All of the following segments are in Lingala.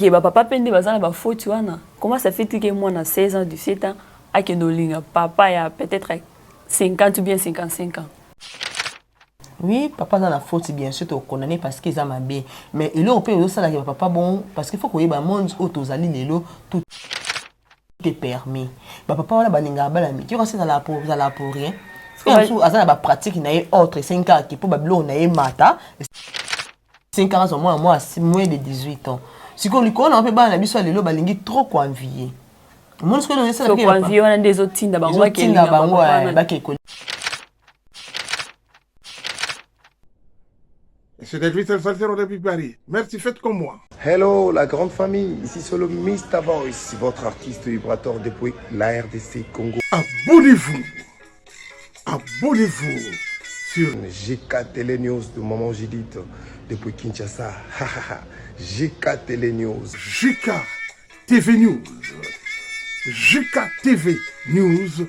Ke ba papa pe nde baza na ba faute wana. Comment ça fait que mwana 16 ans, 17 ans akende olinga papa ya peut-être 50 ou bien 55 ans? Oui, papa aza na faute, bien sûr tokondamne parce que eza mabe, mais eloko mpe ezosalaka ba papa bon, parce que faut koyeba monde oyo tozali lelo, tout est permis. Bapapa wana balingaka bana mike kasi ezala pour rien. Mosusu aza na bapratique na ye autre, esengi kaka ke mpo babiloko na ye mata, esengi kaka azwa mwana mwa moins de 18 ans. Sikoyo likolo na mpe bana na biso ya lelo balingi trop koenvie. Omoni sikoyo ezosalaaenvie wana nde ezotinda bango. Ezotinda bango bakeko. C'est David Salsero depuis Paris. Merci, faites comme moi. Hello, la grande famille. Ici c'est le Mr. Voice, votre artiste vibrateur depuis la RDC Congo. Abonnez-vous. Abonnez-vous sur GK Télé News de Maman Judith depuis Kinshasa. GK Télé News. GK TV News. GK TV News.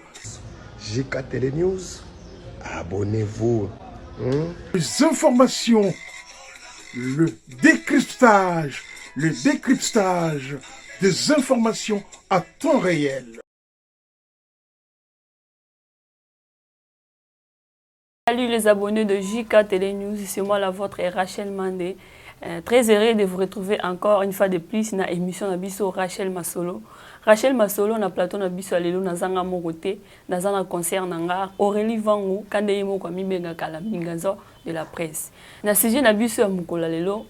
GK Télé News. Abonnez-vous. Les informations, le décryptage des informations à temps réel. Salut les abonnés de JK Télé News, c'est moi la vôtre Rachel Mandé. Très heureux de vous retrouver encore une fois de plus dans l'émission na biso Rachel Masolo. Rachel Masolo na plateau na biso lelo nazanga moko te, naza na concert na nga Aurélie Vangu kande ye moko amibengaka la mingazo de la presse. Na sujet na biso ya mokolo lelo,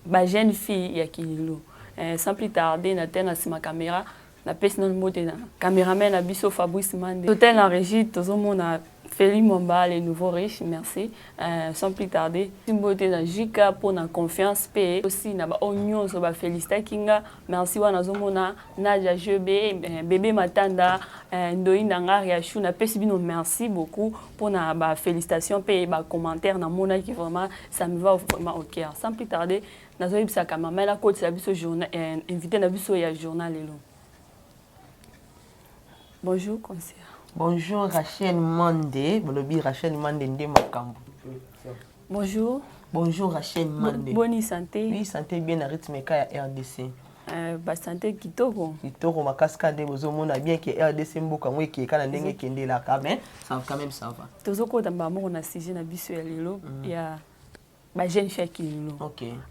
ba jeune fille ya kilelo. Sans plus tarder, na tena sima caméra, napesi nano mbote na cameraman na biso Fabrice Mande, hôtel en régie tozomona Feli Mwamba, les nouveaux riches, merci. Sans plus tarder, mbote na Jika pour na confiance pe aussi na ba nyonso ba félicitaki nga. Merci wana nazomona Nadia Jebe, bébé Matanda, Ndoi Nanga Riachou, napesi bino merci beaucoup pour na ba félicitations pe ba commentaires na monaki, vraiment ça me va vraiment au cœur. Sans plus tarder, nazoyebisaka mama nakotisa biso journal, invité na biso ya journal lelo. Bonjour concert. Bonjour Rachel Mande, bolobi Rachel Mande nde makambo. Bonjour. Bonjour Rachel Mande. Bonne santé. Oui, santé bien na rythme ka ya RDC. Basanté kitoko. Kitoko makasi ka nde bozomona bien ke RDC mboka yango ekeka na ndenge ekendelaka, mais ça quand même ça va. Tozokota mbala moko na sujet na biso ya lelo ya bajeune fille ya kilelo.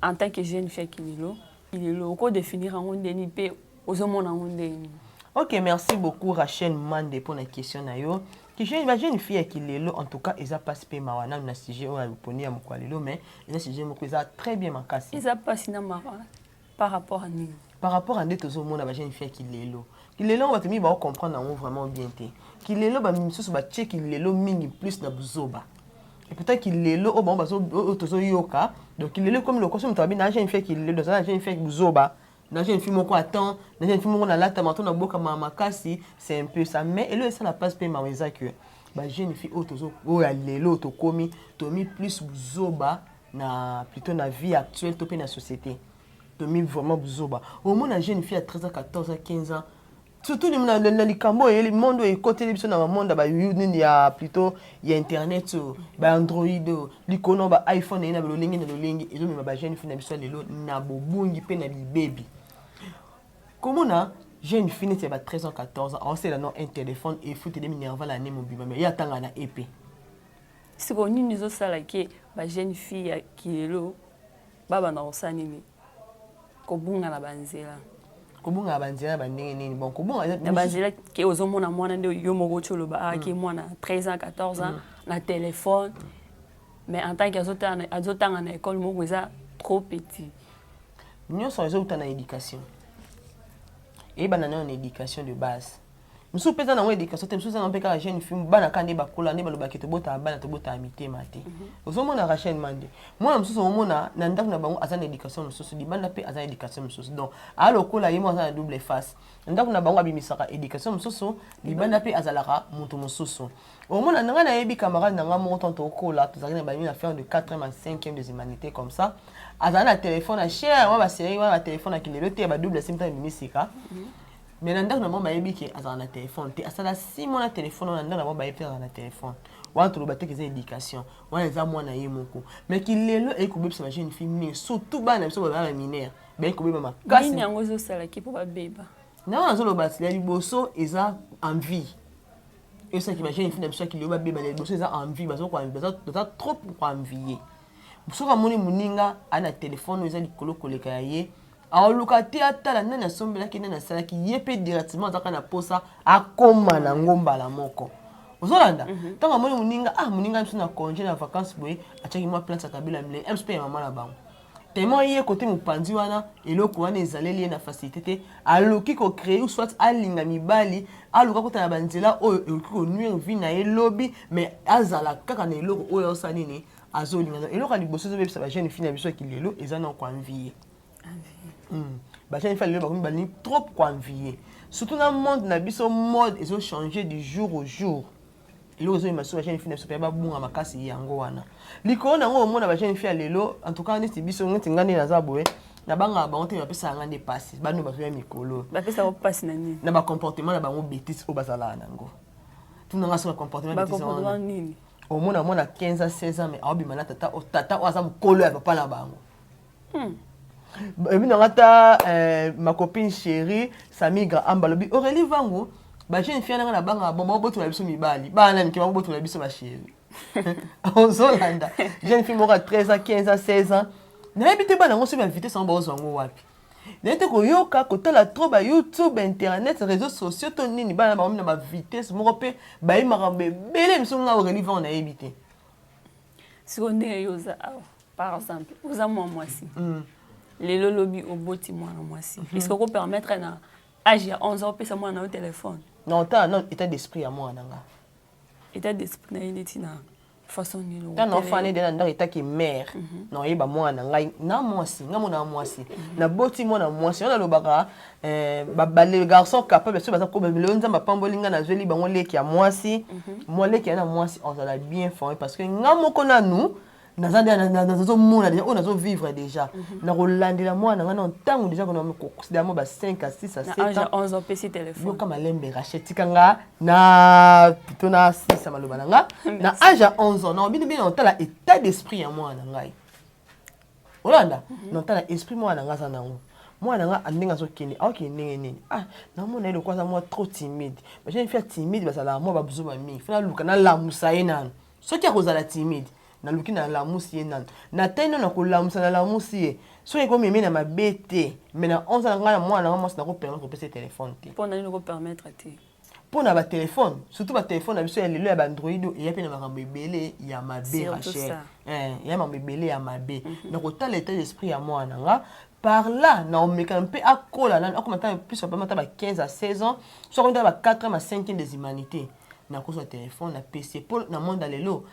En tant que jeune fille ya kilelo, kilelo okodéfinir yango ndeni mpe ozomona yango ndeni? Ok, merci beaucoup Rachel Mande pour la question na yo. Jeune, ba jeune fille ya kilelo, en tout cas eza mpasi mpe mawa nanu na sujet oyo aloponi ya mokolo lelo, mais eza sujet moko eza très bien makasi. Eza mpasi na mawa par rapport à nini? Par rapport à nde tozomona ba jeune fille ya kilelo. Kilelo yango bato mingi baocomprendre yango vraiment bien te. Kilelo, bamisusu batie kilelo mingi plus na buzoba. Et pourtant kilelo oyo bango oyo tozoyoka, donc kilelo ekomi lokoso moto abi na jeune fille kilelo, aza na jeune fille buzoba, na jeune fille moko attend, na jeune fille moko nalatama to nabokama makasi, c'est un peu ça. Mais elo esala place mpe mawa eza que ba jeune fille oyo tozo oyo ya lelo tokomi tomi plus buzoba na plutôt na vie actuelle to mpe na société tomi vraiment buzoba. Omona jeune fille ya 13 ans, 14 ans, 15 ans, surtout na likambo oyo monde oyo ekoteli biso na bamonde ya nini ya plutôt ya internet oyo, baandroid oyo likolo ba iPhone eye na lolenge na lolenge, ezomema bajeune fille na biso ya lelo na bobungi mpe na bibebi. Komona jeune fille neti ya ba 13 ans, 14 ans aosala no un téléphone efuteli minerval ane mobima, mais ye atanga na ep. Sikoyo nini ezosala ke bajeune fille ya kilelo babanda kosala nini, kobunga na banzela? Kobunga na banzela na bandenge nini? Bon, kobunga na banzela ke ozomona mwana nde yo moko oti oloba ake mwana 13 ans, 14 ans na téléphone, mais en tant que azotanga na école moko eza trop petit. Nyonso ezouta na éducation, eyebana nayo na éducation de base. Mosusu mpe eza nango éducation te, mosusu eza nango mpe kaka jeune fille. Bana kaka nde bakola nde balobaki tobotaka bana, tobotaka mitema te. Ozomona Rachel Mande, mwana mosusu omona na ndako na bango aza na éducation mosusu, libanda mpe aza na éducation mosusu. Donc alokola ye mo aza na double face. Na ndako na bango abimisaka éducation mosusu, libanda mpe azalaka moto mosusu. Omona na ngai, nayebi camarade na ngai moko, tanto tokola tozalaki na banini affaire de 4e à 5e des humanités comme ça, azala na téléphone ya cher wana, basérie wana, batelefone ya kilelo te ya badouble sim ntango ebimi sika. Mais na ndako na bango bayebi ke azala na telefone te. Asala 6 mois na telefone wana, na ndako na bango bayebi te azala na telefone wana. Toloba te eza éducation wana, eza mwana ye moko. Mais kilelo eye kobebisa bajeune fille mingi, surtout bana na biso bazala na mineure. Baye kobeba makasi. Nini yango ezosalaki mpo babeba? Nango nazoloba, ya liboso eza envie. Esalaki bajeune fille na biso ya kilelo babeba, ya liboso eza envie. Baza trop koenvier. Soki amoni moninga aza na telefone oyo eza likolo koleka ya ye, aoluka te atala nani asombelaki, nani asalaki. Ye mpe directement azaka na posa akóma nango mbala moko. Ozolanda, ntango amoni moninga, ah, moninga biso na congé, na vacance boye, atiaki mwa plante ya kabila milai mpe ya mama na bango, tellement ye kote mopanzi wana, eloko wana ezaleli ye na facilité te, aluki kocréer ou soit alinga mibali, aluka kotala banzela oyo ekoki konuire vie na ye lobi, mais azala kaka na eloko oyo azosala nini, azolinga. Eloko ya liboso ezobebisa bajeune fille na biso ya kilelo eza na koenvier. Bajeune fille lelo bakomi balingi trop koenvier, surtout na monde na biso, mode ezochanger du jour au jour. Eloko ezoyema so bajeune fille na biso mpe babunga makasi, yango wana. Likolo na yango, omona bajeune fille ya lelo, en tout cas neti biso, neti ngai nde naza boye, nabangaka bango te, bapesaka ngai nde pasi. Bano bazoya mikolo. Bapesaka mpasi na nini? Na bacomportement na bango bétise oyo bazalaka nango. Tunanga so bacomportement. Bacomportement nini? Omona mwana 15 ans, 16 ans, mais aobima na tata, tata oyo aza mokolo ya papa na bango. Ebi nanga ta ma copine chérie Samigra Amba alobi: "Aurélie Vangu, bajeune fille nanga na bangaka bon, babotola biso mibali, bana mike babotola biso bachéri." Ozolanda, jeune fille moko ya 13 ans, 15 ans, 16 ans, nayebi te bana yango soki bavitesse yango baozwa yango wapi. Naye te koyoka kotala trop ba YouTube, internet, réseaux sociaux to nini. Bana bango na bavitesse moko mpe bayebi makambo ebele miso nga Aurélie Vangu nayebi te. Sikoyo ndenge yo oza awa, par exemple oza mwa mwasi, lelo lobi oboti mwana mwasi, est ce que okopermettre na age ya 11 ans opesa mwana na yo telefone? Na otala nano état d'esprit ya mwana nga. État d'esprit na ye neti na façon nini? Ntango naofanda nde na ndako etaki mare, naoyeba mwana na ngai na mwasi, ngai mona mwasi, naboti mwana mwasi wana. Nalobaka le garçon capable soki baza koba. Lelo Nzambe apamboli ngai, nazweli bango leki ya mwasi. Mwa leki ya na mwasi azala bien formé, parce que nga moko nanu naza nde nazomona déjà oyo nazovivre déjà. Nakolandela mwana na ngai na ntango déjà koconsidérer mo ba 5 à 6 à 7 ans. 11 opesi telefone? Yoka malembe, Rachel, tika nga na plutôt na sisa maloba na nga. Na age ya 11 ans, na bino bino otala état d'esprit ya mwana na ngai. Olanda, na otala esprit mwana na ngai aza nango, mwana na ngai ndenge azokende, aokende ndenge nini. Ah, namona ye lokola aza mwa trop timide. Bajeune fille ya timide bazalaka mwa babuzoba mingi. Fo naluka nalamusa ye nanu. Soki akozala timide, naluki nalamusi ye nanu, natali nano, nakolamusa, nalamusi ye, soki ekomeme na mabe te. Mais na 11 na ngai na mwana nanga mwasi, nakopermettre kopesa ye telefone te. Mpo na nini okopermettre te? Mpo na batelefone, surtout batelefone na biso ya lelo ya baandroid oyo eya mpe na makambo ebele ya mabe. Rachel, eya makambo ebele ya mabe. Nakotala état d'esprit ya mwana na nga. Par là naomeka mpe akola nani, akoma ta plus apamata ba 15 à 16 ans, so akomi ta ba 4 à 5 des humanités, nakozwa telefone, napesi. Mpo na monde ya lelo,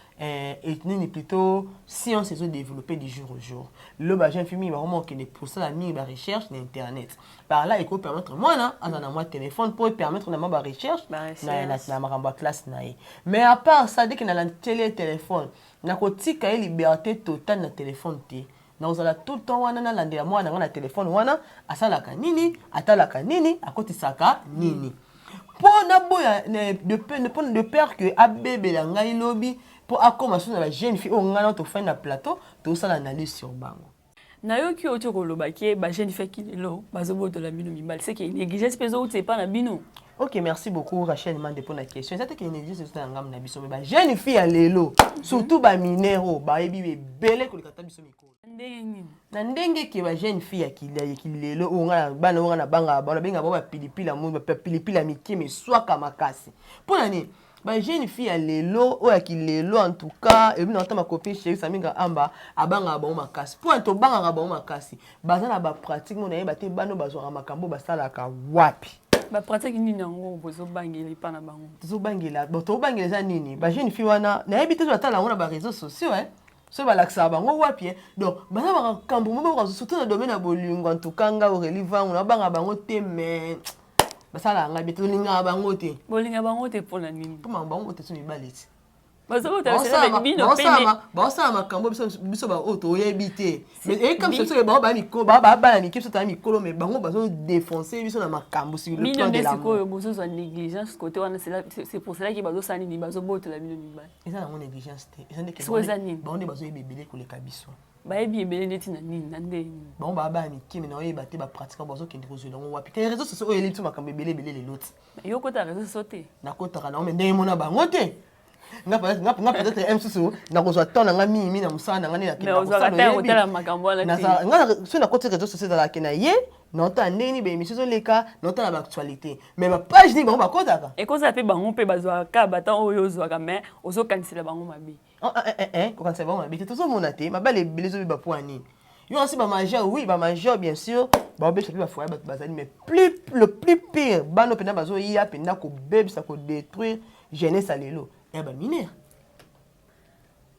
nini plutôt, science ezodévelopper du jour au jour. Lelo bajeune fille mingi bakoma kokende kosala mingi barecherche na internet. Par là ekopermettre mwana aza na mwa telefone mpo epermettre na mwa barecherche na makambo ya classe na ye. Mais à part ça, dès que nalanteli ye telefone, nakotika ye liberté totale na telefone te. Nakozala tout le temps wana, nalandela mwana na ngai na telefone wana, asalaka nini, atalaka nini, akotisaka nini, mpo naboya de peur que abebela ngai lobi, mpo akóma so na bajeune fille oyo ngai na tofandi na plateau, tosala analyse sur bango. Nayoki oyo ti koloba ke bajeune fille kilelo bazobotola bino mibali, c'est que négligence mpe ezouta epa na bino. Ok, merci beaucoup Rachel Mande mpona question. Eza te ke négligence ezouta na ngambo na biso, mais bajeune fille ya lelo, surtout bamineur oyo bayebi ebele koleka ta biso mikolo. Ndenge nini? Na ndenge ke bajeune fille ya kilelo oyo nga bana oyo nga na bangaka bango, nabengaka bango bapilipili ya moi, bapilipili ya mike meswaka makasi. Mpo na nini bajeune fille ya lelo oyo ya kilelo? En tout cas, ebi na ata macopine chéri Saminga Amba abangaka bango makasi. Mpo na tobangaka bango makasi, baza na bapratique mo nayeba te bano bazwaka makambo basalaka wapi. Bapratique nini yango bozobangela epa na bango? Tozobangela, bon, tozobangela eza nini? Bajeune fille wana, nayebi te, batala yango na baréseaux sociaux, soki balakisaka bango wapi. Donc baza makambo moko, surtout na domaine ya bolingo. En tout cas nga Aurélie Vangu nabangaka bango te, mais basalaka ngai be, tolingaka bango te. Bolinga bango te mpona nini? Mpo bango te so mibali ti Bino. Baosala makambo biso baoyo toyebi te. Mais soki bango bana mike, biso toya mikolo, mais bango bazodéfoncer biso na makambo sur le plan de sikoyo bozozwa négligence côté wana, c'est pour cela que bazosala nini? Bazobotola bino mibali. Eza nango négligence te, eza eza nini? Bango nde bazoyeba ebele koleka biso. Bayebi ebele ndeti na nini, na nde nini? Bango baa bana mike, mais naoyeba te bapratique bazokende kozwela yango wapi. Te, réseau sociaux oyo eleli biso makambo ebele ebele lelo ti. Yo kota réseau sociaux te? Nakotaka nango, mais ndenge mona bango te. Nga peut-être mosusu nakozwa temps na nga mingi na mosala na nga nde. Mais ozwaka temps ya kotala makambo wana te? Soki nakoti réseau sociaux, ezalaka na ye naotala ndenge nini baémission ezoleka, naotala baactualité, mais bapage nini bango bakotaka. Ekozala mpe bango mpe bazwaka batemps oyo ozwaka, mais ozokanisela bango mabe. Kokanisa bango mabe te. Tozomona te mabala ebele ezobeba po ya nini? Yo asi bamajeur, oui, bamajeur bien sûr baobebisa mpe bafoyer, bato bazali, mais le plus pire, bana mpenza bazoya mpenza kobebisa, kodétruire jeunesse ya lelo ya bamineur.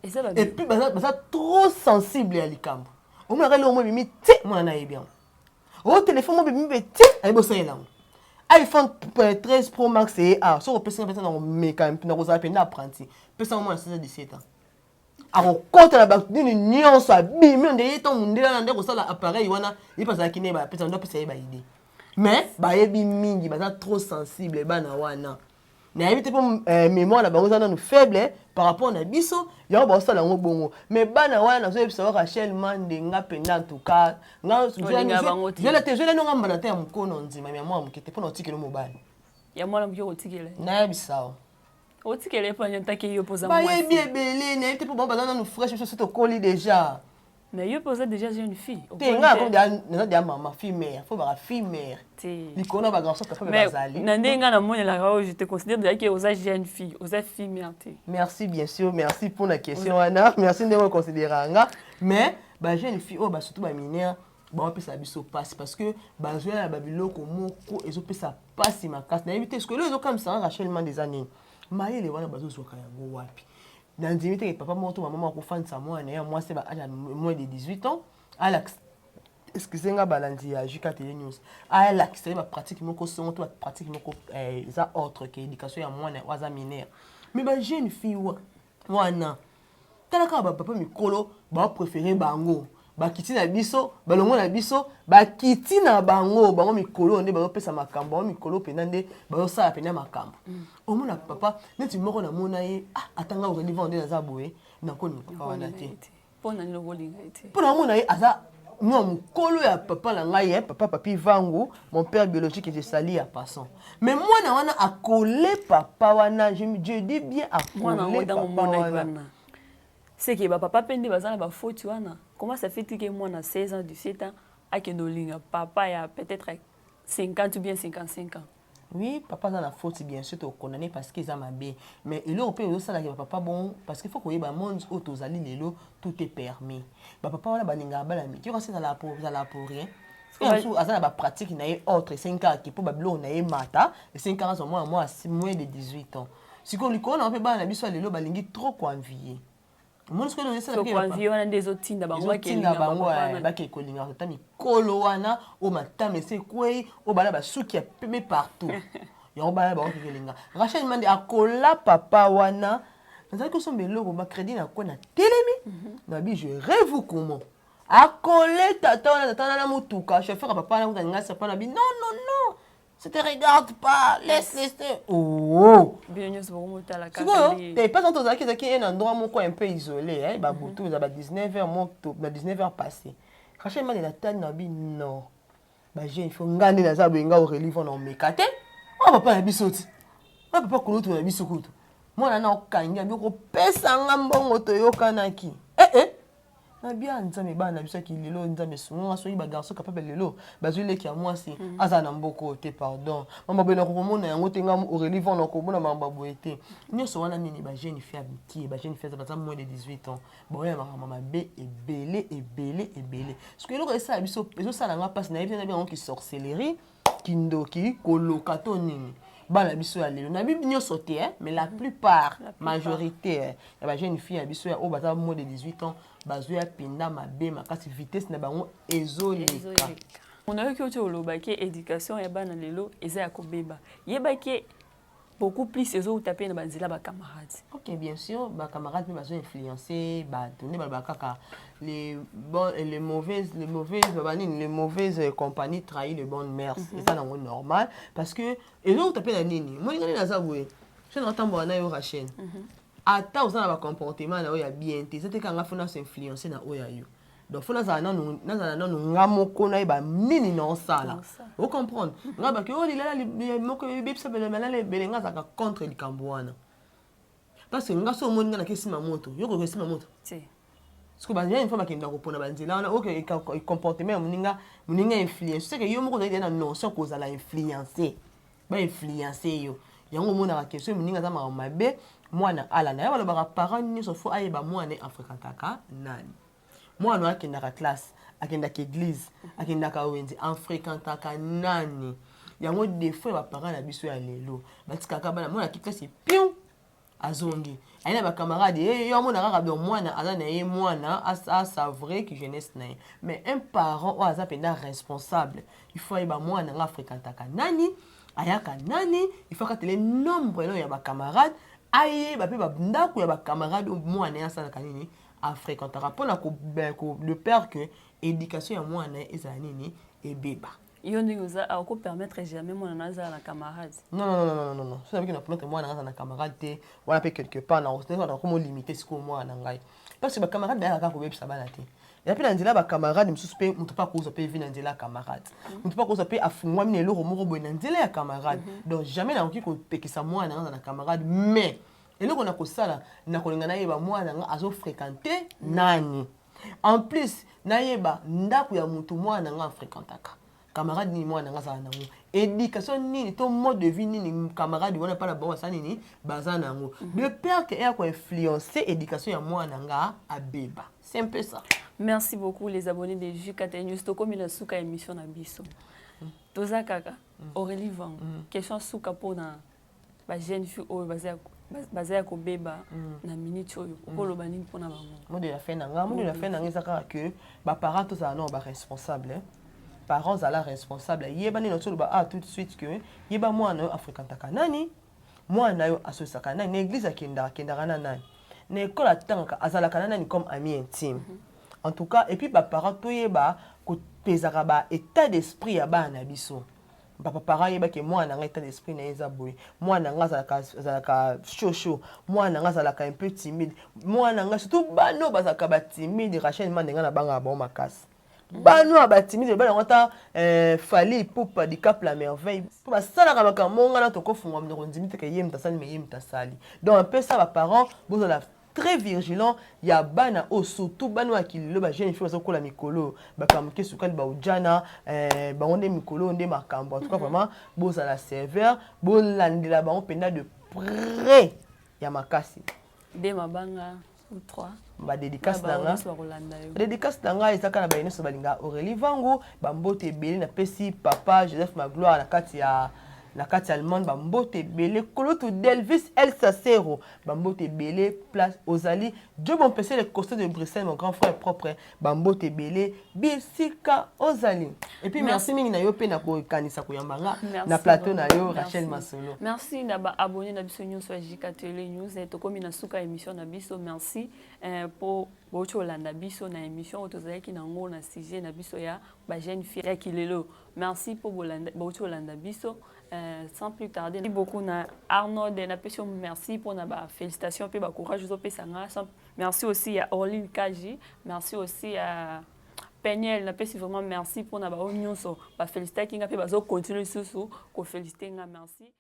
Et puis baza trop sensible ya likambo. Omonaka eloko mo ebimi te, mwana nayebi yango. O telefone mo bebimi mpe te, ayebi osalela yango. iPhone 13 Pro Max eye a soki opesinga mpenza na komeka, na kozala mpenza apprenti, pesanga mwana 16, 17 ans, akokɔta na bato nini nyonso, abimi nde ye. Ntango mondele wana nde kosala appareil wana, ye mpe azalaki nde bapesa, nde apesa ye baidée. Mais bayebi mingi, baza trop sensible bana wana. Nayebi te mpo mémoire na bango eza nanu faible par rapport na biso, yango baosala yango bongo. Mais bana wana, nazoyebisa yo, Rachel Mande, nga mpenza, en tout cas nga te, zwela nonga mbala te ya mokono ndima ya mwana moke te mpo na otikeli mobali. Ya mwana moke otikela? Nayebisa yo. Otikela epo ntaki yo mpoza. Bayebi ebele. Nayebi te mpo bango baza nanu fraîche, biso so tokoli déjà. Mais yo mpe oza déjà jeune fille. Te, nga naza déjà mama, fille mère, faut baka fille mère likolo na bagarçon papa bazali. Na ndenge nga namonelaka oyo, je te considère déjà que oza jeune fille, oza fille mère te. Merci, bien sûr, merci pour la question wana, merci ndenge oconsidéra nga. Mais bajeune fille oyo, basurtout bamineur, baopesa biso mpasi parce que bazwa ya babiloko moko ezopesa mpasi makasi. Nayebi te soki eloko ezokamisaka Rachel Mande eza nini. Mayele wana bazozwaka yango wapi? Nandimi teke papa moko to mama moko akofandisa mwana ya mwasi ba âge ya moins de 18 ans, alakisa, excuse nga balandi ya JK Télé News, alakisa ye bapratique moko songo to bapratique moko eza autre que éducation ya mwana oyo aza mineur. Mais bajeune fille wana, tala kaka bapapa mikolo bapréféré bango, bakiti na biso, balongo na biso, bakiti na bango. Bango mikolo nde bazopesa makambo, bango mikolo mpenza nde bazosala mpenza makambo. Omona papa neti moko namona ye, ah, atanga Aurélie Van, nde naza boye, nakolinga papa wana te. Mpo na nini okolinga ye te? Mpo na omona ye aza mwa mokolo ya papa na ngai, ye papa Papi Vangu, mon père biologique, je sali ya passant. Mais mwana wana akole papa wana, je dis bien akole papa wana. C'est que bapapa mpe nde baza na bafoti wana. Comment ça fait que mwana 16 ans, 17 ans akende olinga papa ya peut-être 50 ou bien 55 ans? Oui, papa aza na faute, bien sûr tokondamne parce que eza mabe. Mais eloko mpe ezosalaka bapapa bon, parce que faut koyeba monde oyo tozali lelo, tout est permis. Bapapa wana balingaka bana mike kasi ezala pour rien. Mosusu aza na bapratique na ye autre, esengi kaka mpo babiloko na ye mata, esengi kaka azwa mwana mwa moins de 18 ans. Sikoyo likolo na mpe bana na biso ya lelo balingi trop koenvier. Omoni sikoyo? Esalaka wana nde ezotinda bango. Ezotinda bango bakee kolinga ata mikolo wana oyo matama esi ekwei, oyo bana basuki ya pembe partout. Yango bana bango kekelinga. Rachel Mande akola papa wana. Nazalaki kosomba eloko, bacrédit na kwe, na telemi nabi, je rêve comment akole tata wana, tata wana na motuka, chauffeur ya papa wana kuta ngai papa na bi, non, non, non, ça te regarde pas, laisse, laisse. Oh. Bino nyonso bokomotala. Sikoyo te, pas tozalaki, ezalaki un endroit moko un peu isolé, babutu eza ba 19 heures moko, na 19 heures passé. Rachel Mande na tali na bi, non, bajeune fille, nga nde naza boye, nga Aurélie Von, omeka te oyo papa na biso ti oyo papa kulutu na biso kutu. Mwana na okangi abi kopesa nga mbongo toyokanaki. Eh eh, nabia Nzambe, bana na biso yaki lelo, Nzambe esunga. Soki bagarçon capable lelo bazwi leki ya mwasi, aza na mboka oyo te, pardon, mama boye nakokomona yango te. Nga Aurélie Von nakomona makambo boye te. Nyonso wana nini? Bajeune fille ya mike, bajeune fille baza moins de 18 ans, baoya makambo mabe ebele ebele ebele. Soki eloko esala biso, ezosala nga mpasi, nayebi te, nayebi yango kisorcellerie, kindoki, koloka to nini. Bana biso ya lelo, nayebi nyonso te, mais la plupart, majorité ya bajeune fille ya biso ya oyo baza moins de 18 ans bazwi ya mpenza mabe makasi, vitesse na bango ezoleka. Onayoki oti olobaki éducation ya bana lelo eza ya kobeba. Yebaki beaucoup plus ezouta mpe na banzela bacamarade. Ok, bien sûr, bacamarade mpe bazo influence bato. Nde balobaka kaka les bon, les mauvaises banini, les mauvaises compagnies trahit les bonnes mœurs. Eza nango normal parce que ezouta mpe na nini. Moninga nde naza boye, so naotambola na yo Rachel, ata oza na bacomportement na oyo ya bien te, eza te kanga fona s'influence na oyo ya yo. Donc faut nazala nanu, nazala nanu nga moko, nayeba nini naosala. Ocomprendre nga? Baki oyo lilala moko ebebisa malala ebele. Nga azalaka contre likambo wana, parce que nga so omoni nga nake nsima moto, yo koka nsima moto. Te. Parce que banzela, une fois bakenda kopona banzela wana, oke comportement ya moninga, moninga influence, c'est que yo moko ozali na notion kozala influencé, bainfluence yo. Yango omonaka question, moninga aza makambo mabe, mwana alanda ya. Balobaka parent nyonso faut ayeba mwana afréquentaka nani. Mwana oyo akendaka classe, akendaka église, akendaka wenze, afréquentaka nani? Yango défaut ya baparent na biso ya lelo. Batikaka bana, mwana aki classe, pion azongi, aye na bacamarade ye. Yo amona kaka donc mwana aza na ye, mwana asavre que jeunesse na ye. Mais un parent oyo aza mpenza responsable, il faut ayeba mwana nga afréquentaka nani, ayaka nani. Il faut akatele nombre no ya bacamarade, ayeba mpe bandako ya bacamarade oyo mwana ye asalaka nini, afréquentaka, mpona de peur que éducation ya mwana ye ezala nini, ebeba. Yo ndenge oza, akopermettre jamais mwana na azala na camarade? Non, non, non, non, non, non. So nabiki na permettre mwana nga aza na camarade te. Wana mpe quelque part nakomo limité sikoyo mwana na ngai, parce que bacamarade bayaka kaka koyebisa bana te. Eza mpe na nzela ya bacamarade mosusu mpe moto mpe akozwa mpe vie na nzela ya camarade, moto mpe akozwa mpe afungwami na eloko moko boye na nzela ya camarade. Donc jamais nakoki kopekisa mwana nga aza na camarade, mais eloko na kosala, na kolinga nayeba mwana nga azofréquente nani. En plus nayeba ndako ya motu mwana nga afréquentaka, camarade nini mwana nga azala nango, éducation nini to mode de vie nini camarade wana mpa na bango basala nini, baza nango, de peur que eya koinfluence éducation ya mwana nga abeba. C'est un peu ça. Merci beaucoup, les abonnés de JKT News. Tokomi na suka émission na biso. Toza kaka Aurélie Vang, question suka mpona bajeune fille oyo baza ya kobeba na minute oyo, okoloba nini mpona bango? Mot de la fin na nga, mot de la fin na nga eza kaka que baparent tozala nao baresponsable. Parent, zala responsable. Yeba nini otoloba ah tout de suite que yeba mwana oyo afréquentaka nani, mwana oyo asosaka nani, na église akendaka, akendaka na nani, na ekole atangaka, azalaka na nani comme ami intime. En tout cas, et puis baparent toyeba kopezaka ba état d'esprit ya bana na biso. Baparent ayebaki mwana nga état d'esprit na ye eza boye, mwana nga azalaka chaud chaud, mwana nga azalaka un peu timide, mwana nga, surtout bana oyo bazalaka batimide. Rachel Mande, nga na bangaka bango makasi, bana oyo batimide. Bana yango ata Fally Ipupa Dicap la Merveille, mpo basalaka makambo nga na tokofunga monoko, ndimi teke ye moto asali, me ye moto asali. Donc apesa baparent bozala très vigilant ya bana oyo, surtout bana oyo ya kilelo, bajeune fille bazokola mikolo, bakambo moke sukali baujana bango nde mikolo nde makambo. En tout cas, vraiment bozala sévère, bolandela bango mpenza de près ya makasi. De mabanga ou trois. Badédicace na nga, dédicace na ngai eza kaka na baye nyonso balingaka Aurélie Vangu. Bambote ebele napesi papa Joseph Magloire na kati ya Allemagne, bambote ebele. Kolotu Delvis El Sacero, bambote ebele place ozali. Joe Bompese, le costaud de Bruxelles, mon grand frère propre, bambote ebele bisika ozali. Et puis merci mingi na yo mpe na kokanisa koyamba nga na plateau na yo, Rachel Masolo. Merci na baabonné na biso nyonso ya JK Tele News. Tokomi na suka émission na biso. Merci mpo bouti olanda biso na émission oyo tozalaki nango na sujet na biso ya bajeune fille ya kilelo. Merci mpo bouti olanda biso. Sans plus tarder, merci beaucoup na Arnold, napesi yo merci mpona bafélicitation mpe bacourage ozopesa nga. Merci aussi ya Orline Kaji, merci aussi ya Peniel. Napesi vraiment merci mpona baoyo nyonso bafélicitaki nga mpe bazocontinue lisusu kofélicite nga. Merci.